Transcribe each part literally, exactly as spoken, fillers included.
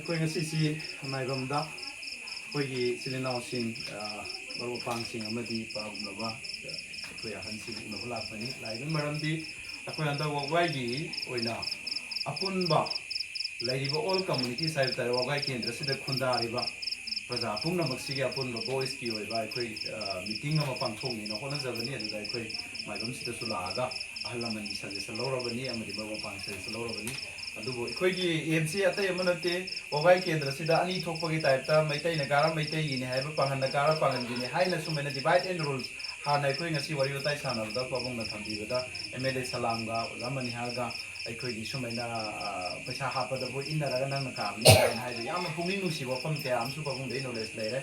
ꯑꯩꯈꯣꯏ ꯉꯁꯤꯁꯤ ꯃꯥꯏꯕꯝꯗ ꯑꯩꯈꯣꯏꯒꯤ ꯏꯆꯤꯜ ꯏꯅꯥꯎꯁꯤꯡ, ꯑ, ꯃꯔꯨꯞ ꯃꯄꯥꯡꯁꯤꯡ ꯑꯃꯗꯤ ꯄꯥꯎꯗꯝꯅꯕ ꯑꯩꯈꯣꯏ ꯑꯍꯟꯁꯤꯡ ꯎꯅꯕ ꯂꯥꯛꯄꯅꯤ꯫ ꯂꯥꯛꯏꯕꯒꯤ ꯃꯔꯝꯗꯤ ꯑꯩꯈꯣꯏ ꯍꯟꯗꯛ ꯋꯥꯕꯒꯥꯏꯒꯤ ꯑꯣꯏꯅ ꯑꯄꯨꯟꯕ ꯂꯩꯔꯤꯕ all communities ꯍꯥꯏꯕ ꯇꯥꯔꯦ, ꯋꯥꯕꯒꯥꯏ ꯀꯦꯟꯗ꯭ꯔꯁꯤꯗ ꯈꯨꯟꯗꯥꯔꯤꯕ ꯄ꯭ꯔꯖꯥ ꯄꯨꯝꯅꯃꯛꯁꯤꯒꯤ ꯑꯄꯨꯟꯕ voiceꯀꯤ ꯑꯣꯏꯕ ꯑꯩꯈꯣꯏ, ꯑ, meeting ꯑꯃ ꯄꯥꯡꯊꯣꯛꯅꯤꯅ ꯍꯣꯠꯅꯖꯕꯅꯤ꯫ ꯑꯗꯨꯗ ꯑꯩꯈꯣꯏ ꯃꯥꯏꯕꯝꯁꯤꯗꯁꯨ ꯂꯥꯛꯑꯒ ꯑꯍꯜ ꯂꯃꯟꯒꯤ suggestion ꯂꯧꯔꯕꯅꯤ ꯑꯃꯗꯤ ꯃꯔꯨꯞ ꯃꯄꯥꯡꯒꯤ suggestion ꯂꯧꯔꯕꯅꯤ꯫ ꯑꯗꯨꯕꯨ ꯑꯩꯈꯣꯏꯒꯤ aimꯁꯤ ꯑꯇꯩ ꯑꯃ ꯅꯠꯇꯦ, ꯋꯥꯕꯒꯥꯏ ꯀꯦꯟꯗ꯭ꯔꯁꯤꯗ ꯑꯅꯤ ꯊꯣꯛꯄꯒꯤ typeꯇ ꯃꯩꯇꯩꯅ ꯀꯥꯔ ꯃꯩꯇꯩꯒꯤꯅꯤ ꯍꯥꯏꯕ, ꯄꯥꯡꯒꯜꯅ ꯀꯥꯔ ꯄꯥꯡꯒꯜꯒꯤꯅꯤ ꯍꯥꯏꯅ ꯁꯨꯃꯥꯏꯅ divide and rules ꯍꯥꯟꯅ ꯑꯩꯈꯣꯏ ꯉꯁꯤ ꯋꯥꯔꯤ ꯋꯥꯇꯥꯏ ꯁꯥꯟꯅꯕꯗ ꯄꯥꯕꯨꯡꯅ ꯊꯝꯕꯤꯕꯗ MLA ꯁꯂꯥꯝꯒ ꯑꯣꯖꯥ ꯃꯅꯤꯍꯥꯔꯒ ꯑꯩꯈꯣꯏꯒꯤ ꯁꯨꯃꯥꯏꯅ, ꯑ, ꯄꯩꯁꯥ ꯍꯥꯞꯄꯗꯕꯨ ꯏꯟꯅꯔꯒ ꯅꯪꯅ ꯀꯥꯕꯅꯤ ꯀꯥꯏꯅ ꯍꯥꯏꯕ ꯌꯥꯝꯅ ꯄꯨꯛꯅꯤꯡ ꯅꯨꯡꯁꯤꯕ ꯋꯥꯐꯝ ꯀꯌꯥ ꯑꯃꯁꯨ ꯄꯥꯕꯨꯡꯗꯒꯤ knowledge ꯂꯩꯔꯦ꯫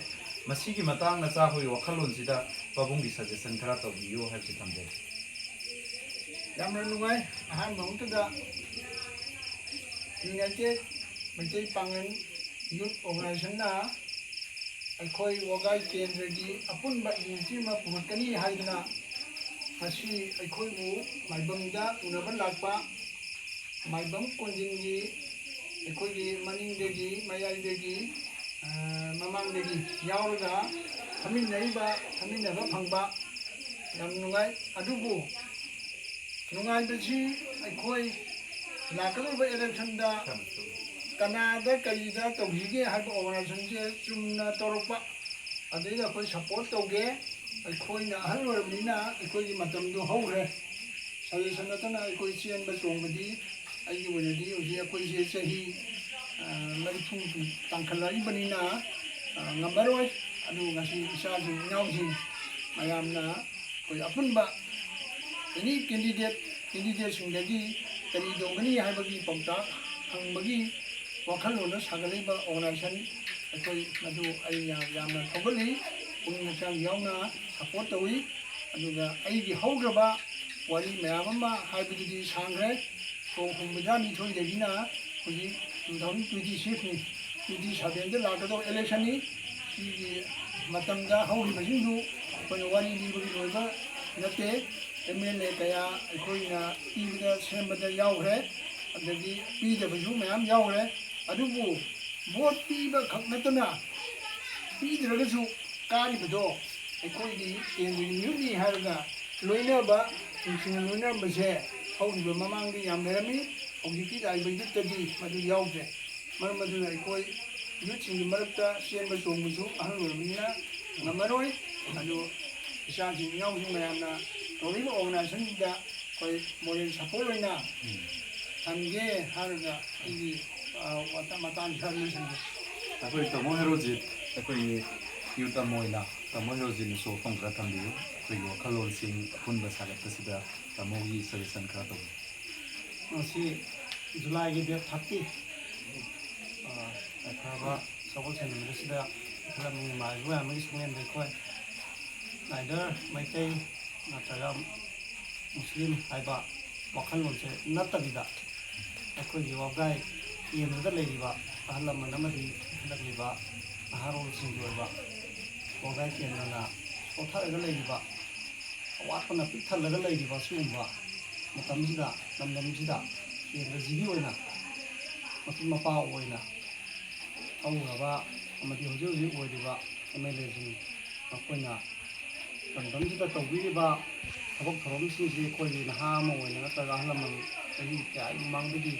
ꯃꯁꯤꯒꯤ ꯃꯇꯥꯡ ꯅꯆꯥꯈꯣꯏꯒꯤ ꯋꯥꯈꯜꯂꯣꯟꯁꯤꯗ ꯄꯥꯕꯨꯡꯒꯤ suggestion ꯈꯔ ꯇꯧꯕꯤꯌꯨ ꯍꯥꯏꯕꯁꯤ ꯊꯝꯖꯒꯦ꯫ ꯌꯥꯝꯅ ꯅꯨꯡꯉꯥꯏ꯫ ꯑꯍꯥꯟꯕ ꯃꯛꯇꯗ United ꯃꯩꯇꯩ ꯄꯥꯡꯒꯜ Youth Organizationꯅ ꯑꯩꯈꯣꯏ ꯋꯥꯕꯒꯥꯏ ꯀꯦꯟꯗ꯭ꯔꯒꯤ ꯑꯄꯨꯟꯕ unity ꯑꯃ ꯄꯨꯔꯛꯀꯅꯤ ꯍꯥꯏꯗꯅ ꯉꯁꯤ ꯑꯩꯈꯣꯏꯕꯨ ꯃꯥꯏꯕꯝꯗ ꯎꯅꯕ ꯂꯥꯛꯄ ꯃꯥꯏꯕꯝ ꯀꯣꯟꯖꯤꯟꯒꯤ ꯑꯩꯈꯣꯏꯒꯤ ꯃꯅꯤꯡꯗꯒꯤ, ꯃꯌꯥꯏꯗꯒꯤ, ꯑ, ꯃꯃꯥꯡꯗꯒꯤ ꯌꯥꯎꯔꯒ ꯐꯝꯃꯤꯟꯅꯔꯤꯕ, ꯐꯝꯃꯤꯟꯅꯕ ꯐꯪꯕ ꯌꯥꯝ ꯅꯨꯡꯉꯥꯏ꯫ ꯑꯗꯨꯕꯨ ꯅꯨꯡꯉꯥꯏꯕꯁꯤ ꯑꯩꯈꯣꯏ ꯂꯥꯛꯀꯗꯧꯔꯤꯕ electionꯗ ꯀꯅꯥꯗ ꯀꯔꯤꯗ ꯇꯧꯁꯤꯒꯦ ꯍꯥꯏꯕ organizationꯁꯦ ꯆꯨꯝꯅ ꯇꯧꯔꯛꯄ, ꯑꯗꯩꯗ ꯑꯩꯈꯣꯏ support ꯇꯧꯒꯦ, ꯑꯩꯈꯣꯏꯅ ꯑꯍꯜ ꯑꯣꯏꯔꯕꯅꯤꯅ ꯑꯩꯈꯣꯏꯒꯤ ꯃꯇꯝꯗꯣ ꯍꯧꯈ꯭ꯔꯦ꯫ Suggestion ꯅꯠꯇꯅ ꯑꯩꯈꯣꯏ ꯆꯦꯟꯕ ꯆꯣꯡꯕꯗꯤ ꯑꯩꯒꯤ ꯑꯣꯏꯅꯗꯤ ꯍꯧꯖꯤꯛ ꯑꯩꯈꯣꯏꯁꯦ ꯆꯍꯤ, ꯑ, ꯃꯔꯤꯐꯨ ꯇꯥꯡꯈꯠꯂꯛꯏꯕꯅꯤꯅ, ꯑ, ꯉꯝꯃꯔꯣꯏ꯫ ꯑꯗꯨ ꯉꯁꯤ ꯏꯆꯥꯁꯤꯡ ꯏꯅꯥꯎꯁꯤꯡ ꯃꯌꯥꯝꯅ ꯑꯩꯈꯣꯏ ꯑꯄꯨꯟꯕ any candidate, candidateꯁꯤꯡꯗꯒꯤ ꯀꯔꯤ ꯇꯧꯒꯅꯤ ꯍꯥꯏꯕꯒꯤ ꯄꯥꯎꯇꯥꯛ ꯐꯪꯕꯒꯤ ꯋꯥꯈꯜꯂꯣꯟꯗ ꯁꯥꯒꯠꯂꯛꯏꯕ organization ꯑꯩꯈꯣꯏ ꯃꯗꯨ ꯑꯩ ꯌꯥꯝ, ꯌꯥꯝꯅ ꯊꯧꯒꯠꯂꯤ꯫ ꯄꯨꯛꯅꯤꯡ ꯍꯛꯆꯥꯡ ꯌꯥꯎꯅ support ꯇꯧꯏ꯫ ꯑꯗꯨꯒ ꯑꯩꯒꯤ ꯍꯧꯈ꯭ꯔꯕ ꯋꯥꯔꯤ ꯃꯌꯥꯝ ꯑꯃ ꯍꯥꯏꯕꯗꯨꯗꯤ ꯁꯥꯡꯈ꯭ꯔꯦ꯫ ꯁꯣꯛ ꯍꯨꯝꯐꯨꯇꯔꯥ ꯅꯤꯊꯣꯏꯗꯒꯤꯅ ꯍꯧꯖꯤꯛ two thousand twenty sixꯅꯤ, twenty sevenꯗ ꯂꯥꯛꯀꯗꯧꯕ electionꯅꯤ꯫ ꯁꯤꯒꯤ ꯃꯇꯝꯗ ꯍꯧꯔꯤꯕꯁꯤꯡꯗꯨ ꯑꯩꯈꯣꯏꯅ ꯋꯥꯔꯤ ꯂꯤꯕꯒꯤ ꯂꯣꯏꯕ ꯅꯠꯇꯦ꯫ MLA ꯀꯌꯥ ꯑꯩꯈꯣꯏꯅ ꯄꯤꯕꯗ ꯁꯦꯝꯕꯗ ꯌꯥꯎꯈ꯭ꯔꯦ, ꯑꯗꯒꯤ ꯄꯤꯗꯕꯁꯨ ꯃꯌꯥꯝ ꯌꯥꯎꯈ꯭ꯔꯦ꯫ ꯑꯗꯨꯕꯨ ꯚꯣꯠ ꯄꯤꯕ ꯈꯛ ꯅꯠꯇꯅ, ꯄꯤꯗ꯭ꯔꯒꯁꯨ ꯀꯥꯔꯤꯕꯗꯣ ꯑꯩꯈꯣꯏꯒꯤ ꯀꯦꯟꯗ꯭ꯔꯒꯤ ꯃꯤꯍꯨꯠꯅꯤ ꯍꯥꯏꯔꯒ ꯂꯣꯏꯅꯕ, ꯅꯨꯡꯁꯤꯅ ꯂꯣꯏꯅꯔꯝꯕꯁꯦ ꯍꯧꯈꯤꯕ ꯃꯃꯥꯡꯗꯤ ꯌꯥꯝ ꯂꯩꯔꯝꯃꯤ꯫ ꯍꯧꯖꯤꯛꯇꯤ ꯂꯥꯛꯏꯕ ꯌꯨꯠꯇꯗꯤ ꯃꯗꯨ ꯌꯥꯎꯗ꯭ꯔꯦ꯫ ꯃꯔꯝ ꯑꯗꯨꯅ ꯑꯩꯈꯣꯏ ꯌꯨꯠꯁꯤꯡꯒꯤ ꯃꯔꯛꯇ ꯆꯦꯟꯕ ꯆꯣꯡꯕꯁꯨ ꯑꯍꯜ ꯑꯣꯏꯔꯕꯅꯤꯅ ꯉꯝꯃꯔꯣꯏ꯫ ꯑꯗꯨ ꯏꯆꯥꯁꯤꯡ ꯏꯅꯥꯎꯁꯤꯡ ꯃꯌꯥꯝꯅ ꯇꯧꯔꯤꯕ ꯑꯣꯔꯒꯅꯥꯏꯖꯦꯁꯟꯁꯤꯗ ꯑꯩꯈꯣꯏ ꯃꯣꯔꯦꯜ ꯁꯄꯣꯔꯠ ꯑꯣꯏꯅ ꯊꯝꯒꯦ ꯍꯥꯏꯔꯒ ꯑꯩꯒꯤ, ꯑ, ꯋꯥꯇ-, ꯃꯇꯥꯡꯁꯤꯗ ꯂꯣꯏꯁꯤꯟꯖꯔꯦ꯫ ꯑꯩꯈꯣꯏ ꯇꯥꯃꯣ ꯍꯦꯔꯣꯖꯤꯠ, ꯑꯩꯈꯣꯏꯒꯤ ꯌꯨꯠ ꯑꯃ ꯑꯣꯏꯅ ꯇꯥꯃꯣ ꯍꯦꯔꯣꯖꯤꯠꯅꯁꯨ ꯋꯥꯐꯝ ꯈꯔ ꯊꯝꯕꯤꯌꯨ꯫ ꯑꯩꯈꯣꯏꯒꯤ ꯋꯥꯈꯜꯂꯣꯟꯁꯤꯡ ꯑꯄꯨꯟꯕ ꯁꯥꯒꯠꯄꯁꯤꯗ ꯇꯥꯃꯣꯒꯤ ꯁꯖꯦꯁꯟ ꯈꯔ ꯇꯧꯕꯤꯌꯨ꯫ ꯉꯁꯤ ꯖꯨꯂꯥꯏꯒꯤ ꯗꯦꯠ ꯊꯥꯔꯇꯤ, ꯑ, ꯌꯥꯏꯐꯔꯕ ꯁꯒꯣꯜꯁꯦꯟ ꯅꯨꯃꯤꯠ ꯑꯁꯤꯗ ꯑꯩꯈꯣꯏ ꯂꯝꯗꯝꯒꯤ ꯃꯥꯏꯕ ꯃꯌꯥꯝ ꯑꯃꯒꯤ ꯁꯪꯂꯦꯟꯗ ꯑꯩꯈꯣꯏ neither ꯃꯩꯇꯩ ꯅꯠꯇ꯭ꯔꯒ ꯃꯨꯁꯂꯤꯝ ꯍꯥꯏꯕ ꯋꯥꯈꯜꯂꯣꯟꯁꯦ ꯅꯠꯇꯕꯤꯗ, ꯑꯩꯈꯣꯏꯒꯤ ꯋꯥꯕꯒꯥꯏ ꯀꯦꯟꯗ꯭ꯔꯗ ꯂꯩꯔꯤꯕ ꯑꯍꯜ ꯂꯃꯟ ꯑꯃꯗꯤ ꯏꯟꯈꯠꯂꯛꯂꯤꯕ ꯅꯍꯥꯔꯣꯜꯁꯤꯡꯒꯤ ꯑꯣꯏꯕ ꯋꯥꯕꯒꯥꯏ ꯀꯦꯟꯗ꯭ꯔꯅ ꯁꯣꯠꯊꯔꯒ ꯂꯩꯔꯤꯕ, ꯑꯋꯥꯠꯄꯅ ꯄꯤꯛ ꯊꯜꯂꯒ ꯂꯩꯔꯤꯕ ꯑꯁꯤꯒꯨꯝꯕ ꯃꯇꯝꯁꯤꯗ, ꯂꯝꯗꯝꯁꯤꯗ ꯀꯦꯟꯗ꯭ꯔꯁꯤꯒꯤ ꯑꯣꯏꯅ ꯃꯄꯤ ꯃꯄꯥ ꯑꯣꯏꯅ ꯍꯧꯈ꯭ꯔꯕ ꯑꯃꯗꯤ ꯍꯧꯖꯤꯛ ꯍꯧꯖꯤꯛ ꯑꯣꯏꯔꯤꯕ ꯑꯦꯝ ꯑꯦꯜ ꯑꯦꯁꯤꯡ, ꯃꯈꯣꯏꯅ ꯂꯝꯗꯝꯁꯤꯗ ꯇꯧꯕꯤꯔꯤꯕ ꯊꯕꯛ ꯊꯧꯔꯝꯁꯤꯡꯁꯤ ꯑꯩꯈꯣꯏꯒꯤ ꯅꯍꯥ ꯑꯃ ꯑꯣꯏꯅ ꯅꯠꯇ꯭ꯔꯒ ꯑꯍꯜ ꯂꯃꯟ ꯆꯍꯤ ꯀꯌꯥꯒꯤ ꯃꯃꯥꯡꯗꯒꯤ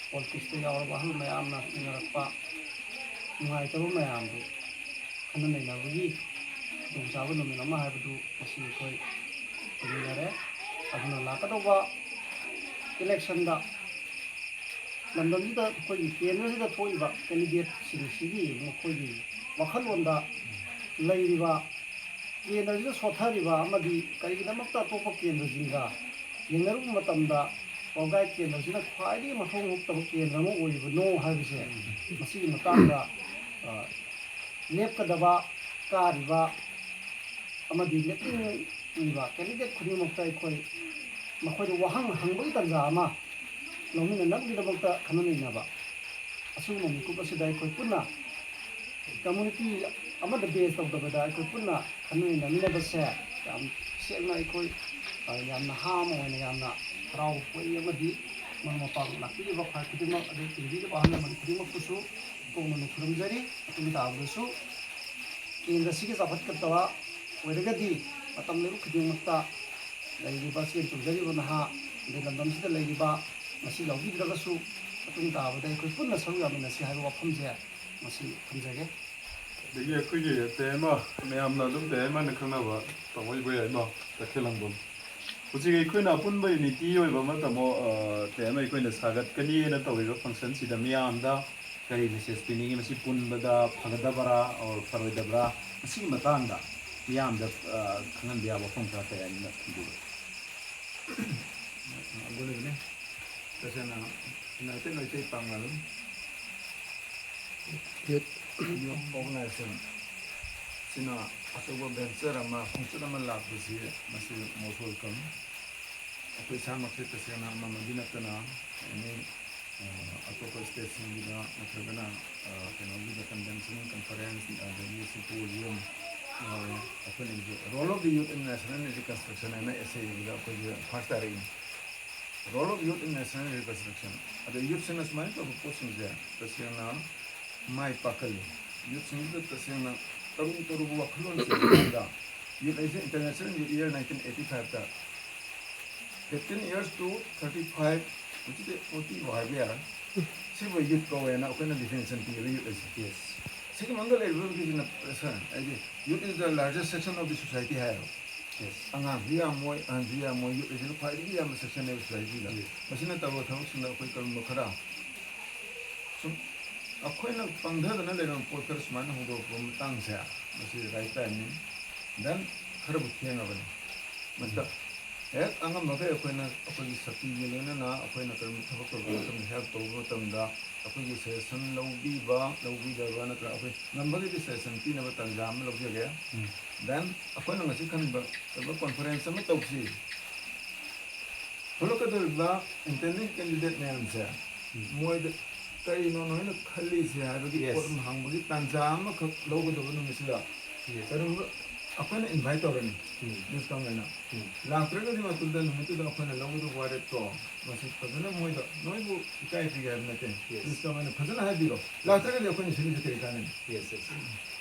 ꯄꯣꯂꯤꯇꯤꯛꯁꯇ ꯌꯥꯎꯔꯕ ꯑꯍꯜ ꯃꯌꯥꯝꯅ ꯏꯟꯅꯔꯛꯄ, ꯅꯨꯡꯉꯥꯏꯇꯕ ꯃꯌꯥꯝꯗꯨ ꯈꯟꯅ ꯅꯩꯅꯕꯒꯤ ꯈꯨꯗꯣꯡꯆꯥꯕ ꯅꯨꯃꯤꯠ ꯑꯃ ꯍꯥꯏꯕꯗꯨ ꯉꯁꯤ ꯑꯩꯈꯣꯏ ꯇꯧꯃꯤꯟꯅꯔꯦ꯫ ꯑꯗꯨꯅ ꯂꯥꯛꯀꯗꯧꯕ ꯏꯂꯦꯛꯁꯟꯗ ꯂꯝꯗꯝꯁꯤꯗ ꯑꯩꯈꯣꯏꯒꯤ ꯀꯦꯟꯗ꯭ꯔꯁꯤꯗ ꯊꯣꯛꯏꯕ ꯀꯦꯟꯗꯤꯗꯦꯠꯁꯤꯡꯁꯤꯒꯤ ꯃꯈꯣꯏꯒꯤ ꯋꯥꯈꯜꯂꯣꯟꯗ ꯂꯩꯔꯤꯕ, ꯀꯦꯟꯗ꯭ꯔꯁꯤꯗ ꯁꯣꯠꯊꯔꯤꯕ ꯑꯃꯗꯤ ꯀꯔꯤꯒꯤꯗꯃꯛꯇ ꯑꯇꯣꯞꯄ ꯀꯦꯟꯗ꯭ꯔꯁꯤꯡꯒ ꯌꯦꯡꯅꯔꯨꯕ ꯃꯇꯝꯗ ꯋꯥꯕꯒꯥꯏ ꯀꯦꯟꯗ꯭ꯔꯁꯤꯅ ꯈ꯭ꯋꯥꯏꯗꯒꯤ ꯃꯊꯧ ꯍꯨꯛꯇꯕ ꯀꯦꯟꯗ꯭ꯔ ꯑꯃ ꯑꯣꯏꯔꯤꯕꯅꯣ ꯍꯥꯏꯕꯁꯦ, ꯃꯁꯤꯒꯤ ꯃꯇꯥꯡꯗ, ꯑ, ꯂꯦꯞꯀꯗꯕ, ꯀꯥꯔꯤꯕ ꯑꯃꯗꯤ ꯂꯦꯞꯅꯤꯡꯉꯤꯕ ꯀꯦꯟꯗꯤꯗꯦꯠ ꯈꯨꯗꯤꯡꯃꯛꯇ ꯑꯩꯈꯣꯏ ꯃꯈꯣꯏꯗ ꯋꯥꯍꯪ ꯍꯪꯕꯒꯤ ꯇꯥꯟꯖꯥ ꯑꯃ ꯂꯧꯃꯤꯟꯅꯅꯕꯒꯤꯗꯃꯛꯇ ꯈꯟꯅ ꯅꯩꯅꯕ ꯑꯁꯤꯒꯨꯝꯕ ꯃꯤꯀꯨꯞ ꯑꯁꯤꯗ ꯑꯩꯈꯣꯏ ꯄꯨꯟꯅ ꯀꯝꯃꯨꯅꯤꯇꯤ ꯑꯃꯗ ꯕꯦꯖ ꯇꯧꯗꯕꯗ ꯑꯩꯈꯣꯏ ꯄꯨꯟꯅ ꯈꯟꯅ ꯅꯩꯅꯃꯤꯟꯅꯕꯁꯦ ꯌꯥꯝ ꯁꯦꯡꯅ ꯑꯩꯈꯣꯏ, ꯑ, ꯌꯥꯝ ꯅꯍꯥ ꯑꯃ ꯑꯣꯏꯅ ꯌꯥꯝꯅ ꯍꯔꯥꯎꯕ ꯄꯣꯛꯏ ꯑꯃꯗꯤ ꯃꯔꯨꯞ ꯃꯄꯥꯡ ꯂꯥꯛꯄꯤꯔꯤꯕ ꯈ꯭ꯋꯥꯏ ꯈꯨꯗꯤꯡꯃꯛ, ꯑꯗꯩ ꯌꯦꯡꯕꯤꯔꯤꯕ ꯑꯍꯜ ꯂꯃꯟ ꯈꯨꯗꯤꯡꯃꯛꯄꯨꯁꯨ ꯀꯣꯛꯅꯅ ꯈꯨꯔꯨꯝꯖꯔꯤ꯫ ꯃꯇꯨꯡ ꯇꯥꯕꯗꯁꯨ ꯀꯦꯟꯗ꯭ꯔ ꯑꯁꯤꯒꯤ ꯆꯥꯎꯈꯠꯀꯗꯕ ꯑꯣꯏꯔꯒꯗꯤ ꯃꯇꯝ ꯂꯩꯕ ꯈꯨꯗꯤꯡꯃꯛꯇ ꯂꯩꯔꯤꯕ ꯆꯦꯟ ꯆꯣꯡꯖꯔꯤꯕ ꯅꯍꯥ, ꯑꯗꯩ ꯂꯝꯗꯝꯁꯤꯗ ꯂꯩꯔꯤꯕ ꯉꯁꯤ ꯌꯥꯎꯕꯤꯗ꯭ꯔꯒꯁꯨ ꯃꯇꯨꯡ ꯇꯥꯕꯗ ꯑꯩꯈꯣꯏ ꯄꯨꯟꯅ ꯁꯔꯨꯛ ꯌꯥꯃꯤꯟꯅꯁꯤ ꯍꯥꯏꯕ ꯋꯥꯐꯝꯁꯦ ꯃꯁꯤ ꯊꯝꯖꯒꯦ꯫ ꯑꯗꯒꯤ ꯑꯩꯈꯣꯏꯒꯤ ꯇꯦꯝ ꯑꯃ, ꯃꯌꯥꯝꯅ ꯑꯗꯨꯝ ꯇꯦꯝ ꯑꯃ ꯍꯥꯏꯅ ꯈꯪꯅꯕ ꯇꯥꯃꯣ ꯏꯕꯣꯌꯥꯏꯃ ꯇꯈꯦꯜꯂꯝꯕꯝ꯫ ꯍꯧꯖꯤꯛ ꯑꯩꯈꯣꯏꯅ ꯑꯄꯨꯟꯕ ꯌꯨꯅꯤꯇꯤ ꯑꯣꯏꯕ ꯑꯃ ꯇꯥꯃꯣ, ꯑ, ꯇꯦꯝ ꯑꯃ ꯑꯩꯈꯣꯏꯅ ꯁꯥꯒꯠꯀꯅꯤꯅ ꯇꯧꯔꯤꯕ ꯐꯪꯁꯟꯁꯤꯗ ꯃꯤꯌꯥꯝꯗ ꯀꯔꯤ ꯃꯦꯁꯦꯖ ꯄꯤꯅꯤꯡꯉꯤ? ꯃꯁꯤ ꯄꯨꯟꯕꯗ ꯐꯒꯗꯕꯔꯥ or ꯐꯔꯣꯏꯗꯕ꯭ꯔꯥ? ꯃꯁꯤꯒꯤ ꯃꯇꯥꯡꯗ ꯃꯤꯌꯥꯝꯗ, ꯑ, ꯈꯪꯍꯟꯕ ꯌꯥꯕ ꯋꯥꯐꯝ ꯈꯔ ꯀꯌꯥ ꯑꯃ ꯊꯝꯕꯤꯌꯨ꯫ ꯑꯗꯨꯅꯤꯅꯦ, ꯇꯁꯦꯡꯅ ꯌꯨꯅꯥꯏꯇꯦꯠ ꯃꯩꯇꯩ ꯄꯥꯉꯜ ꯌꯨꯠ ꯑꯣꯔꯒꯅꯥꯏꯖꯦꯁꯟ ꯁꯤꯅ ꯑꯆꯧꯕ ꯚꯦꯟꯆꯔ ꯑꯃ, ꯈꯣꯡꯆꯠ ꯑꯃ ꯂꯥꯛꯄꯁꯤ ꯃꯁꯤ most welcome꯫ ꯑꯩꯈꯣꯏ ꯏꯁꯥꯃꯛꯁꯦ ꯇꯁꯦꯡꯅ ꯑꯃꯃꯗꯤ ꯅꯠꯇꯅ ꯑꯦꯅꯤ, ꯑ, ꯑꯇꯣꯞꯄ ꯁ꯭ꯇꯦꯠꯁꯤꯡꯒꯤꯗ ꯅꯠꯇ꯭ꯔꯒꯅ, ꯑ, ꯀꯩꯅꯣꯒꯤꯗ ꯀꯟꯚꯦꯟꯁꯟ, ꯀꯟꯐꯔꯦꯟꯁ, ꯑꯗꯒꯤ ꯁꯤꯝꯄꯣꯖꯤꯌꯝ ꯌꯥꯎꯔꯦ꯫ ꯑꯩꯈꯣꯏꯅ role of the youth in national reconstruction ꯍꯥꯏꯅ essay ꯏꯕꯗ ꯑꯩꯈꯣꯏꯁꯦ first ꯇꯥꯔꯛꯏꯅꯤ꯫ Role of youth in national reconstruction꯫ ꯑꯗ ꯌꯨꯠꯁꯤꯡꯅ ꯁꯨꯃꯥꯏꯅ ꯇꯧꯕ ꯄꯣꯠꯁꯤꯡꯁꯦ ꯇꯁꯦꯡꯅ ꯃꯥꯏ ꯄꯥꯛꯀꯜꯂꯤ꯫ ꯌꯨꯠꯁꯤꯡꯁꯤꯗ ꯇꯁꯦꯡꯅ ꯇꯔꯨ ꯇꯔꯨꯕ ꯋꯥꯈꯜꯂꯣꯟꯁꯤꯡ ꯃꯅꯨꯡꯗ ꯌꯨꯠ ꯍꯥꯏꯁꯦ International Youth Year nineteen eighty five ꯇ fifteen years to thirty five, ꯍꯧꯖꯤꯛꯇꯤ forty ꯐꯥꯎ ꯍꯥꯏꯕ ꯌꯥꯔꯦ꯫ ꯁꯤꯕꯨ ꯌꯨꯠ ꯀꯧꯋꯦꯅ ꯑꯩꯈꯣꯏꯅ definition ꯄꯤꯌꯦꯕ ꯌꯨꯠ ꯍꯥꯏꯁꯦ꯫ Yes꯫ ꯁꯤꯒꯤ ꯃꯅꯨꯡꯗ ꯂꯩꯔꯤꯕ ꯃꯤꯁꯤꯡꯅ ꯍꯥꯏꯗꯤ youth is the largest section of the society ꯍꯥꯏꯌꯦꯕ꯫ Yes꯫ ꯑꯉꯥꯡꯁꯨ ꯌꯥꯝꯃꯣꯏ, ꯑꯍꯟꯁꯨ ꯌꯥꯝꯃꯣꯏ, ꯌꯨꯠ ꯍꯥꯏꯁꯤꯅ ꯈ꯭ꯋꯥꯏꯗꯒꯤ ꯌꯥꯝꯕ ꯁꯦꯛꯁꯟꯅꯦꯕ ꯁꯣꯁꯥꯏꯇꯤꯗ꯫ Yes꯫ ꯃꯁꯤꯅ ꯇꯧꯕ ꯊꯕꯛꯁꯤꯡꯗ ꯑꯩꯈꯣꯏ ꯀꯔꯝꯕ ꯈꯔ ꯁꯨꯝ ꯑꯩꯈꯣꯏꯅ ꯄꯪꯊꯗꯅ ꯂꯩꯔꯝꯕ ꯄꯣꯠ ꯈꯔ ꯁꯨꯃꯥꯏꯅ ꯍꯧꯗꯣꯔꯛꯄ ꯃꯇꯥꯡꯁꯦ, ꯃꯁꯤ right time ꯅꯤ꯫ Then ꯈꯔꯕꯨ ꯊꯦꯡꯉꯕꯅꯤ꯫ ꯃꯁꯤꯗ ꯍꯦꯛ ꯑꯉꯝꯕꯈꯩ ꯑꯩꯈꯣꯏꯅ ꯑꯩꯈꯣꯏꯒꯤ ꯁꯛꯇꯤꯒꯤ ꯂꯣꯏꯅꯅ ꯑꯩꯈꯣꯏꯅ ꯀꯔꯤꯒꯨꯝꯕ ꯊꯕꯛ ꯇꯧꯔꯛꯄ ꯃꯇꯝꯗ, help ꯇꯧꯕ ꯃꯇꯝꯗ ꯑꯩꯈꯣꯏꯒꯤ suggestion ꯂꯧꯕꯤꯕ, ꯂꯧꯕꯤꯗꯕ ꯅꯠꯇ꯭ꯔꯒ ꯑꯩꯈꯣꯏ ꯉꯝꯕꯒꯤꯗꯤ suggestion ꯄꯤꯅꯕ ꯇꯥꯟꯖꯥ ꯑꯃ ꯂꯧꯖꯒꯦ꯫ ꯎꯝ꯫ Then ꯑꯩꯈꯣꯏꯅ ꯉꯁꯤ ꯈꯟꯕ, ꯀꯩꯅꯣ, conference ꯑꯃ ꯇꯧꯁꯤ꯫ ꯊꯣꯛꯂꯛꯀꯗꯧꯔꯤꯕ intending candidate ꯃꯌꯥꯝꯁꯦ, ꯎꯝ꯫ ꯃꯣꯏꯗ ꯀꯔꯤꯅꯣ ꯅꯣꯏꯅ ꯈꯜꯂꯤꯁꯦ ꯍꯥꯏꯕꯒꯤ Yes꯫ ꯄꯣꯠ ꯑꯃ ꯍꯪꯕꯒꯤ ꯇꯥꯟꯖꯥ ꯑꯃꯈꯛ ꯂꯧꯒꯗꯕ ꯅꯨꯃꯤꯠꯁꯤꯗ, Yes꯫ ꯀꯔꯤꯒꯨꯝꯕ ꯑꯩꯈꯣꯏꯅ ꯏꯟꯚꯥꯏꯠ ꯇꯧꯔꯅꯤ꯫ ꯎꯝ꯫ ꯅ꯭ꯌꯨꯁ ꯀꯃꯥꯏꯅ ꯎꯝ꯫ ꯂꯥꯛꯇ꯭ꯔꯒꯗꯤ ꯃꯇꯨꯡꯗ ꯅꯨꯃꯤꯠꯇꯨꯗ ꯑꯩꯈꯣꯏꯅ ꯂꯧꯒꯗꯕ ꯋꯥꯔꯦꯞꯇꯣ ꯃꯁꯤ ꯐꯖꯅ ꯃꯣꯏꯗ, ꯅꯣꯏꯕꯨ ꯏꯀꯥꯏ ꯄꯤꯒꯦ ꯍꯥꯏꯕ ꯅꯠꯇꯦ꯫ ꯌꯦꯁ꯫ ꯅ꯭ꯌꯨꯁ ꯀꯃꯥꯏꯅ ꯐꯖꯅ ꯍꯥꯏꯕꯤꯔꯣ꯫ ꯂꯥꯛꯇ꯭ꯔꯒꯗꯤ ꯑꯩꯈꯣꯏꯅ ꯁꯤꯟꯕꯁꯦ ꯀꯔꯤ ꯀꯥꯟꯅꯅꯤ? Yes, yes.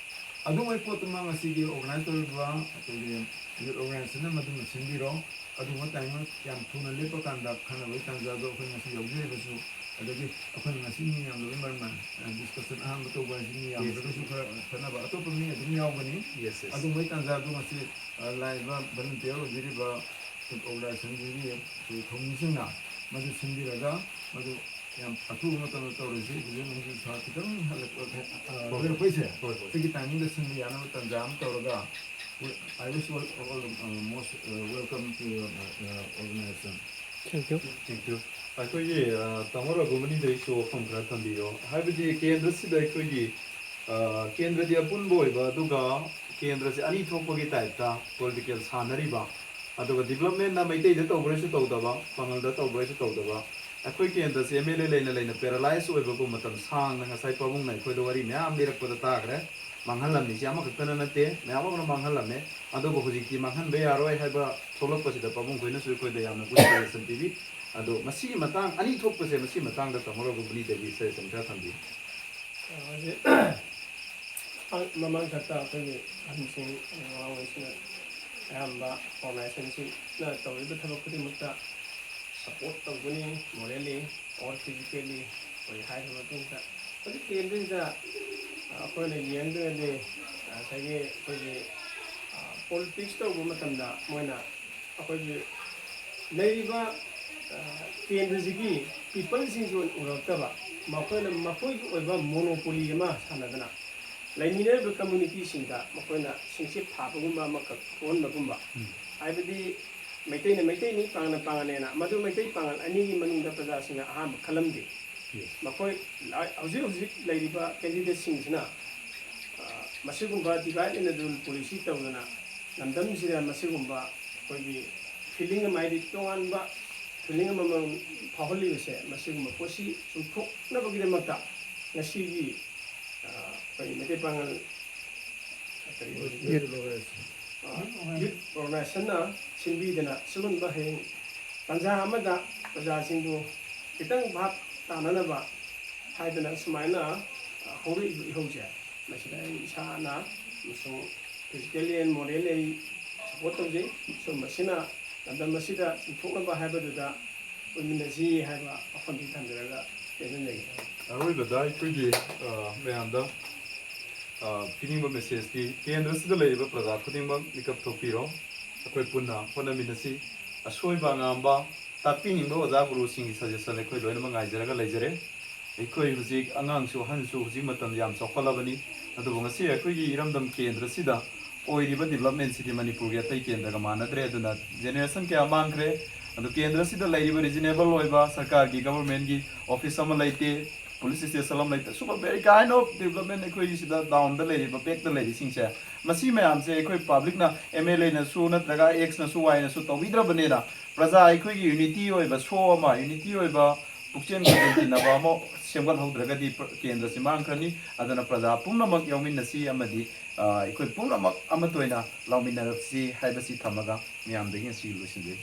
ꯑꯗꯨꯒꯨꯝꯕ ꯄꯣꯠꯇꯨꯃ ꯉꯁꯤꯒꯤ ꯑꯣꯔꯒꯅꯥꯏꯖ ꯇꯧꯔꯤꯕ ꯑꯩꯈꯣꯏꯒꯤ ꯌꯨꯠ ꯑꯣꯔꯒꯅꯥꯏꯖꯦꯁꯟꯅ ꯃꯗꯨꯃ ꯁꯤꯟꯕꯤꯔꯣ꯫ ꯑꯗꯨꯒꯨꯝꯕ ꯇꯥꯏꯃꯤꯡ ꯌꯥꯝ ꯊꯨꯅ ꯂꯦꯞꯄ ꯀꯥꯟꯗ ꯈꯟꯅꯕꯒꯤ ꯇꯥꯟꯖꯥꯗꯣ ꯑꯩꯈꯣꯏ ꯉꯁꯤ ꯌꯥꯎꯖꯔꯤꯕꯁꯨ, ꯑꯗꯒꯤ ꯑꯩꯈꯣꯏꯅ ꯉꯁꯤ ꯃꯤ ꯌꯥꯝꯗꯕꯒꯤ ꯃꯔꯝꯅ, ꯑ, ꯗꯤꯁꯀꯁꯟ ꯑꯍꯥꯟꯕ ꯇꯧꯕ ꯍꯥꯏꯁꯤ ꯃꯤ ꯌꯥꯝꯗ꯭ꯔꯒꯁꯨ ꯈꯔ ꯈꯟꯅꯕ ꯑꯇꯣꯞꯄ ꯃꯤ ꯑꯗꯨꯝ ꯌꯥꯎꯒꯅꯤ꯫ Yes, yes. ꯑꯗꯨꯝꯕꯒꯤ ꯇꯥꯟꯖꯥꯗꯣ ꯉꯁꯤ, ꯑ, ꯂꯥꯛꯏꯕ ꯚꯣꯂꯨꯟꯇꯤꯌꯔ ꯑꯣꯏꯕꯤꯔꯤꯕ ꯑꯣꯔꯒꯅꯥꯏꯖꯦꯁꯟꯁꯤꯒꯤ ꯑꯩꯈꯣꯏ ꯊꯧꯃꯤꯁꯤꯡꯅ ꯃꯗꯨ ꯁꯤꯟꯕꯤꯔꯒ ꯃꯗꯨ ꯌꯥꯝ ꯑꯊꯨꯕ ꯃꯇꯝꯗ ꯇꯧꯔꯁꯤ꯫ ꯍꯧꯖꯤꯛ ꯍꯧꯖꯤꯛ ꯁꯥ ꯈꯤꯇꯪ ꯍꯜꯂꯛꯄ, ꯑ, ꯍꯣꯏ꯫ ꯂꯣꯏꯔꯛꯄꯩꯁꯦ, ꯍꯣꯏ, ꯍꯣꯏ꯫ ꯁꯤꯒꯤ ꯇꯥꯏꯃꯤꯡꯗ ꯁꯤꯟꯕ ꯌꯥꯅꯕ ꯇꯥꯟꯖꯥ ꯑꯃ ꯇꯧꯔꯒ, I wish all, all, uh, most, uh, welcome to your, uh, uh, organization. Thank you. Thank you. ꯑꯩꯈꯣꯏꯒꯤ, ꯑ, ꯇꯥꯃꯣ ꯔꯘꯨꯃꯅꯤꯗꯒꯤꯁꯨ ꯋꯥꯐꯝ ꯈꯔ ꯊꯝꯕꯤꯌꯣ꯫ ꯍꯥꯏꯕꯗꯤ ꯀꯦꯟꯗ꯭ꯔꯁꯤꯗ ꯑꯩꯈꯣꯏꯒꯤ, ꯑ, ꯀꯦꯟꯗ꯭ꯔꯗꯤ ꯑꯄꯨꯟꯕ ꯑꯣꯏꯕ, ꯑꯗꯨꯒ ꯀꯦꯟꯗ꯭ꯔꯁꯦ ꯑꯅꯤ ꯊꯣꯛꯄꯒꯤ ꯇꯥꯏꯞꯇ ꯄꯣꯂꯤꯇꯤꯀꯦꯜ ꯁꯥꯟꯅꯔꯤꯕ, ꯑꯗꯨꯒ ꯗꯤꯕꯂꯞꯃꯦꯟꯅ ꯃꯩꯇꯩꯗ ꯇꯧꯕ꯭ꯔꯁꯨ ꯇꯧꯗꯕ, ꯄꯥꯉꯜꯗ ꯇꯧꯕ꯭ꯔꯁꯨ ꯇꯧꯗꯕ, ꯑꯩꯈꯣꯏ ꯀꯦꯟꯗ꯭ꯔꯁꯦ ꯑꯦꯝ ꯑꯦꯜ ꯑꯦ ꯂꯩꯅ ꯂꯩꯅ ꯄꯦꯔꯥꯂꯥꯏꯁ ꯑꯣꯏꯕꯒꯨꯝ ꯃꯇꯝ ꯁꯥꯡꯅ ꯉꯁꯥꯏ ꯄꯥꯕꯨꯡꯅ ꯑꯩꯈꯣꯏꯗ ꯋꯥꯔꯤ ꯃꯌꯥꯝ ꯂꯤꯔꯛꯄꯗ ꯇꯥꯈ꯭ꯔꯦ꯫ ꯃꯥꯡꯍꯜꯂꯝꯃꯤꯁꯦ ꯑꯃꯈꯛꯇꯅ ꯅꯠꯇꯦ, ꯃꯌꯥꯝ ꯑꯃ ꯃꯥꯡꯍꯜꯂꯝꯃꯦ꯫ ꯑꯗꯨꯕꯨ ꯍꯧꯖꯤꯛꯇꯤ ꯃꯥꯡꯍꯟꯕ ꯌꯥꯔꯣꯏ ꯍꯥꯏꯕ ꯊꯣꯛꯂꯛꯄꯁꯤꯗ ꯄꯥꯕꯨꯡꯈꯣꯏꯅꯁꯨ ꯑꯩꯈꯣꯏꯗ ꯌꯥꯝꯅ ꯒꯨꯗ ꯁꯖꯦꯁꯟ ꯄꯤꯕꯤ꯫ ꯑꯗꯣ ꯃꯁꯤꯒꯤ ꯃꯇꯥꯡ ꯑꯅꯤ ꯊꯣꯛꯄꯁꯦ, ꯃꯁꯤꯒꯤ ꯃꯇꯥꯡꯗ ꯇꯥꯃꯣ ꯔꯘꯨꯃꯅꯤꯗꯒꯤ ꯁꯖꯦꯁꯟ ꯈꯔ ꯊꯝꯕꯤꯌꯨ꯫ ꯍꯧꯖꯤꯛ ꯃꯃꯥꯡ ꯊꯛꯇ ꯑꯩꯈꯣꯏꯒꯤ ꯑꯍꯟꯁꯤꯡ, ꯑꯉꯥꯡꯁꯤꯡꯅ ꯑꯌꯥꯝꯕ ꯑꯣꯔꯒꯅꯥꯏꯖꯦꯁꯟꯁꯤꯡꯅ ꯇꯧꯔꯤꯕ ꯊꯕꯛ ꯈꯨꯗꯤꯡꯃꯛꯇ ꯁꯄꯣꯔꯠ ꯇꯧꯒꯅꯤ, ꯃꯣꯔꯦꯜꯂꯤ ꯑꯣꯔ ꯐꯤꯖꯤꯀꯦꯜꯂꯤ ꯑꯩꯈꯣꯏ ꯍꯥꯏꯈ꯭ꯔ ꯃꯇꯨꯡꯗ, ꯍꯧꯖꯤꯛ ꯀꯦꯟꯗ꯭ꯔꯁꯤꯗ ꯑꯩꯈꯣꯏꯅ ꯌꯦꯡꯗ꯭ꯔꯒꯗꯤ ꯉꯁꯥꯏꯒꯤ ꯑꯩꯈꯣꯏꯒꯤ ꯄꯣꯂꯤꯇꯤꯛꯁ ꯇꯧꯕ ꯃꯇꯝꯗ ꯃꯣꯏꯅ ꯑꯩꯈꯣꯏꯒꯤ ꯂꯩꯔꯤꯕ, ꯑ, ꯀꯦꯟꯗ꯭ꯔꯁꯤꯒꯤ ꯄꯤꯄꯜꯁꯤꯡꯁꯤ ꯑꯣꯏꯅ ꯎꯔꯛꯇꯕ, ꯃꯈꯣꯏꯅ ꯃꯈꯣꯏꯒꯤ ꯑꯣꯏꯕ ꯃꯣꯅꯣꯄꯣꯂꯤ ꯑꯃ ꯁꯥꯟꯅꯗꯅ ꯂꯩꯃꯤꯟꯅꯔꯤꯕ ꯀꯝꯃꯨꯅꯤꯇꯤꯁꯤꯡꯗ ꯃꯈꯣꯏꯅ ꯁꯤꯡꯆꯤꯠ ꯊꯥꯕꯒꯨꯝꯕ ꯑꯃꯈꯛ ꯊꯣꯛꯍꯟꯕꯒꯨꯝꯕ, ꯎꯝ꯫ ꯍꯥꯏꯕꯗꯤ ꯃꯩꯇꯩꯅ ꯃꯩꯇꯩꯅꯤ, ꯄꯥꯉꯜꯅ ꯄꯥꯉꯜꯅꯦꯅ, ꯃꯗꯨ ꯃꯩꯇꯩ ꯄꯥꯉꯜ ꯑꯅꯤꯒꯤ ꯃꯅꯨꯡꯗ ꯄ꯭ꯔꯖꯥꯁꯤꯡꯅ ꯑꯍꯥꯟꯕ ꯈꯜꯂꯝꯗꯦ꯫ ꯌꯦꯁ꯫ ꯃꯈꯣꯏ ꯂꯥ-, ꯍꯧꯖꯤꯛ ꯍꯧꯖꯤꯛ ꯂꯩꯔꯤꯕ ꯀꯦꯟꯗꯤꯗꯦꯠꯁꯤꯡꯁꯤꯅ, ꯑ, ꯃꯁꯤꯒꯨꯝꯕ divide and rule policy ꯇꯧꯗꯅ ꯂꯝꯗꯝꯁꯤꯗ ꯃꯁꯤꯒꯨꯝꯕ ꯑꯩꯈꯣꯏꯒꯤ ꯐꯤꯂꯤꯡ ꯑꯃ, ꯍꯥꯏꯗꯤ ꯇꯣꯉꯥꯟꯕ ꯐꯤꯂꯤꯡ ꯑꯃꯃꯝ ꯐꯥꯎꯍꯜꯂꯤꯕꯁꯦ, ꯃꯁꯤꯒꯨꯝꯕ ꯄꯣꯠꯁꯤ ꯆꯨꯝꯊꯣꯛꯅꯕꯒꯤꯗꯃꯛꯇ ꯉꯁꯤꯒꯤ, ꯑ, ꯑꯩꯈꯣꯏ ꯃꯩꯇꯩ ꯄꯥꯉꯜ ꯀꯔꯤ ꯑꯣꯏꯔꯤꯒꯦ? ꯌꯨꯠ ꯑꯣꯔꯒꯅꯥꯏꯖꯦꯁꯟꯅ ꯁꯤꯟꯕꯤꯗꯅ ꯁꯤꯒꯨꯝꯕ ꯍꯌꯦꯡ ꯇꯥꯟꯖꯥ ꯑꯃꯗ ꯄ꯭ꯔꯖꯥꯁꯤꯡꯕꯨ ꯈꯤꯇꯪ ꯚꯥꯞ ꯇꯥꯅꯅꯕ ꯍꯥꯏꯗꯅ ꯁꯨꯃꯥꯏꯅ ꯍꯧꯔꯛꯏꯕ ꯏꯍꯧꯁꯦ, ꯃꯁꯤꯗ ꯑꯩ ꯏꯁꯥꯅ ꯑꯃꯁꯨꯡ physically and morally ꯑꯩ ꯁꯞꯄꯣꯔꯠ ꯇꯧꯖꯩ꯫ ꯁꯨꯝꯕꯁꯤꯅ ꯂꯝꯗꯝ ꯑꯁꯤꯗ ꯆꯨꯝꯊꯣꯛꯅꯕ ꯍꯥꯏꯕꯗꯨꯗ ꯑꯣꯏꯃꯤꯟꯅꯁꯤ ꯍꯥꯏꯕ ꯋꯥꯐꯝꯁꯤ ꯊꯝꯖꯔꯒ ꯇꯦꯟꯖꯟꯖꯒꯦ꯫ ꯑꯔꯣꯏꯕꯗ ꯑꯩꯈꯣꯏꯒꯤ, ꯑ, ꯃꯌꯥꯝꯗ, ꯑ, ꯄꯤꯅꯤꯡꯕ ꯃꯦꯁꯦꯖꯇꯤ, ꯀꯦꯟꯗ꯭ꯔꯁꯤꯗ ꯂꯩꯔꯤꯕ ꯄ꯭ꯔꯖꯥ ꯈꯨꯗꯤꯡꯃꯛ ꯃꯤꯀꯞ ꯊꯣꯛꯄꯤꯔꯣ, ꯑꯩꯈꯣꯏ ꯄꯨꯟꯅ ꯍꯣꯠꯅꯃꯤꯟꯅꯁꯤ꯫ ꯑꯁꯣꯏꯕ ꯑꯉꯥꯝꯕ ꯇꯥꯛꯄꯤꯅꯤꯡꯕ ꯑꯣꯖꯥ ꯒꯨꯔꯨꯁꯤꯡꯒꯤ ꯁꯖꯦꯁꯟ ꯑꯩꯈꯣꯏ ꯂꯣꯏꯅꯃꯛ ꯉꯥꯏꯖꯔꯒ ꯂꯩꯖꯔꯦ꯫ ꯑꯩꯈꯣꯏ ꯍꯧꯖꯤꯛ ꯑꯉꯥꯡꯁꯨ ꯑꯍꯟꯁꯨ ꯍꯧꯖꯤꯛ ꯃꯇꯝ ꯌꯥꯝ ꯆꯥꯎꯈꯠꯂꯕꯅꯤ, ꯑꯗꯨꯕꯨ ꯉꯁꯤ ꯑꯩꯈꯣꯏꯒꯤ ꯏꯔꯝꯗꯝ ꯀꯦꯟꯗ꯭ꯔꯁꯤꯗ ꯑꯣꯏꯔꯤꯕ ꯗꯤꯕꯂꯞꯃꯦꯟꯁꯤꯗꯤ ꯃꯅꯤꯄꯨꯔꯒꯤ ꯑꯇꯩ ꯀꯦꯟꯗ꯭ꯔꯒ ꯃꯥꯟꯅꯗ꯭ꯔꯦ꯫ ꯑꯗꯨꯅ ꯖꯦꯅꯦꯔꯦꯁꯟ ꯀꯌꯥ ꯃꯥꯡꯈ꯭ꯔꯦ꯫ ꯑꯗꯨ ꯀꯦꯟꯗ꯭ꯔꯁꯤꯗ ꯂꯩꯔꯤꯕ ꯔꯤꯖꯅꯦꯕꯜ ꯑꯣꯏꯕ ꯁꯔꯀꯥꯔꯒꯤ, ꯒꯕꯔꯃꯦꯟꯒꯤ ꯑꯣꯐꯤꯁ ꯑꯃ ꯂꯩꯇꯦ, ꯄꯨꯂꯤꯁ ꯁ꯭ꯇꯦꯁꯟ ꯑꯃ ꯂꯩꯇꯦ꯫ ꯁꯨꯝꯕ very kind of development ꯑꯩꯈꯣꯏꯒꯤ ꯁꯤꯗ ꯗꯥꯎꯟꯗ ꯂꯩꯔꯤꯕ, ꯕꯦꯛꯇ ꯂꯩꯔꯤꯁꯤꯡꯁꯦ, ꯃꯁꯤ ꯃꯌꯥꯝꯁꯦ ꯑꯩꯈꯣꯏ ꯄꯕ꯭ꯂꯤꯛꯅ, ꯑꯦꯝ ꯑꯦꯜ ꯑꯦꯅꯁꯨ ꯅꯠꯇ꯭ꯔꯒ ꯑꯦꯛꯁꯅꯁꯨ ꯋꯥꯏꯅꯁꯨ ꯇꯧꯕꯤꯗ꯭ꯔꯕꯅꯤꯅ ꯄ꯭ꯔꯖꯥ ꯑꯩꯈꯣꯏꯒꯤ ꯌꯨꯅꯤꯇꯤ ꯑꯣꯏꯕ ꯁꯣ ꯑꯃ, ꯌꯨꯅꯤꯇꯤ ꯑꯣꯏꯕ ꯄꯨꯛꯆꯦꯜ ꯈꯣꯏꯖꯦꯜ ꯇꯤꯟꯅꯕ ꯑꯃ ꯁꯦꯝꯒꯠꯍꯧꯗ꯭ꯔꯒꯗꯤ ꯄ꯭ꯔ-, ꯀꯦꯟꯗ꯭ꯔꯁꯤ ꯃꯥꯡꯈ꯭ꯔꯅꯤ꯫ ꯑꯗꯨꯅ ꯄ꯭ꯔꯖꯥ ꯄꯨꯝꯅꯃꯛ ꯌꯥꯎꯃꯤꯟꯅꯁꯤ ꯑꯃꯗꯤ, ꯑ, ꯑꯩꯈꯣꯏ ꯄꯨꯝꯅꯃꯛ ꯑꯃꯠꯇ ꯑꯣꯏꯅ ꯂꯥꯎꯃꯤꯟꯅꯔꯁꯤ ꯍꯥꯏꯕꯁꯤ ꯊꯝꯃꯒ ꯃꯤꯌꯥꯝꯗꯒꯤ ꯉꯁꯤ ꯂꯣꯏꯁꯤꯟꯖꯔꯤ꯫